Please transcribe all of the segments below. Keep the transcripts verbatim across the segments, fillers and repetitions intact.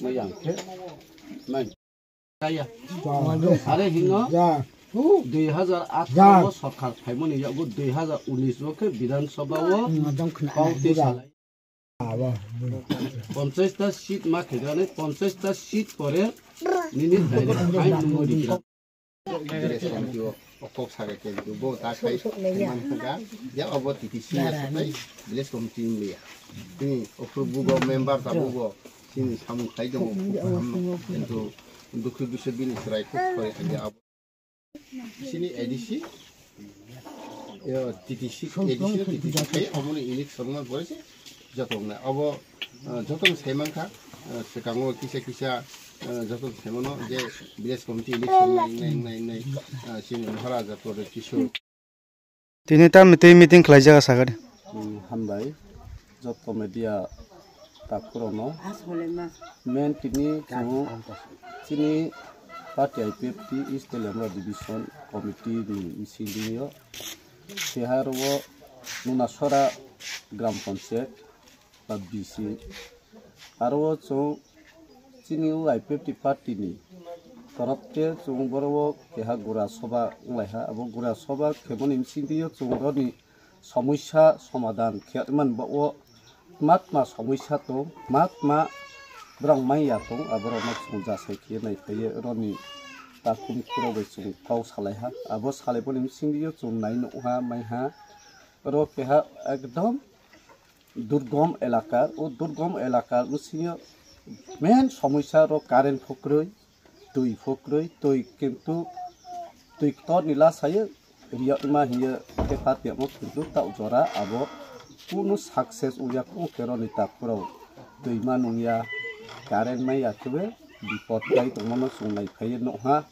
Mai yang khe, mai. Kaya. Are hino, Ya. dui hazar atharo o sorkar phaimani yago dui hazar unis o khe Bidhan Sabha o Ngodong khna. Kaute salai. Abo. Ponchash ta seat ma khe jani, ponchash ta seat pore nini direct phai nungo rijak. Village committee o kok saka khe bo ta khai man kha ya obo T T C ya satai village committee ni ya. Ni ophru bugo member ta bugo sini samung khai jong. Kintu dukhu biswe bini chwrai khuk khore hanya abo. Sini A D C, yo, T T C, A D C, T T C khai, omo ni election ma pore se, joto na, abo, ah, joto ni sai man kha, ah, swkango kisa kisa, ah, joto ni sai mano je village committee election nai, nai, nai, nai, ah, sini Maharaja Pradyut Kishore. Tini tamni twi meeting khlaijak sakani. Hmm, hambai. Joto media takhurokno. Men tini chwng chini party I P F T East Telemra Division Committee ni bisingtwi o. Keha oro Nunasora Gram Panchayat ba B C. Aro o chwng chini o I P F T party ni torop khe chwng boro o keha gura soba wng lai ha. Abo gura soba khemani bisingtwi o chwng roni somosya somadan khe man ba o tma tma somosya tong, tma tma borok manya tong, aborokno chwng jasai khe nai phaiye roni takhum khurok bai chwng kok salai ha. Abo salai boni bisingtwi o chwng nai nuh ha, mai ha. Oro keha ekdom durgom elaka, o durgom elaka bisingo main somosya rok current pho kwrwi, twi pho kwrwi, twi kintu twi kotor ni la sayo riyakma hiyo khe pha tiyakma kintu ta jora abo kunu success wngya kunu khe roni takhurok twi ma nungya, current ma ya khe bipot kai tongmano chwng nai phaiyo nuh ha.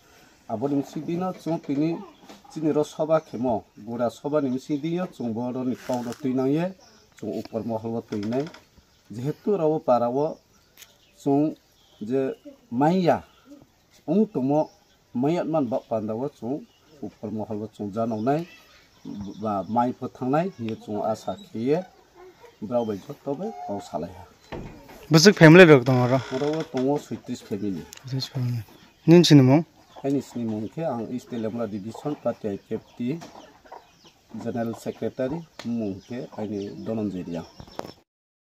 Aboni bisingtwi no chwng tini chini ro soba khemo, gura soba ni bisingtwi o chwng bo roni kok no twi nang ye chwng upor mohol o twi nai. Jehetu ro o para o chwng je manya wng tongmo, manya man ba panda o chwng upor mohol o chwng janok nai ba mai pho thangnai hinwi chwng asa khe ye brao bai joto bai kok salai ha. Bwswk family rok tongo oro? Oro o tongo soitrish family. Soitrish family. Nini sinimung? Aini sinimung khe ang East Telemra Division Party I P F T General Secretary, mung khe aini Dhananjay Reang.